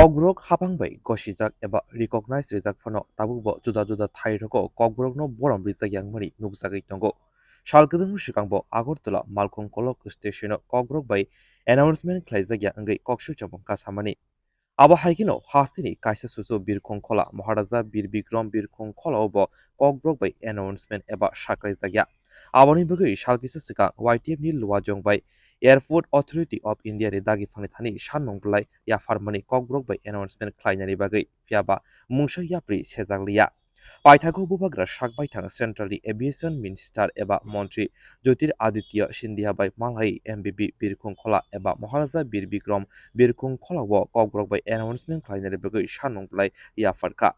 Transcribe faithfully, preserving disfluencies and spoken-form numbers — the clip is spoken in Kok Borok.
Kokborok haphang bai gosijak eba recognize rijak phano tabukbo juda juda thairogo Kokborokno borom rijak yangmani nukjagwi tongo. Sal kwbangma swkangbo Agartala Malkhung Kolok stationo Kokborok bai announcement khlaijakya wngwi koksu chamung kasamani. Abo hai kheno hasteni kaisa susu Birkhung Khola, Maharaja Bir Bikram Birkhung Kholao bo Kokborok bai announcement eba saklaijakya. Aboni bagwi sal kisa swkang Y T F ni Luajong bai Airport Authority of India ni dagi phangni thani sanmung belai yapharmani Kokborok bai announcement khlainani bagwi, phiyaba mungsa yapri sejakliya. Paithago bubagra sak baithang Central ni Aviation Minister eba Montri Jyotiraditya Scindia bai malai M B B Birkhung Khola eba Maharaja Bir Bikram Birkhung Kholao Kokborok bai announcement khlainani bagwi sanmung belai yapharkha.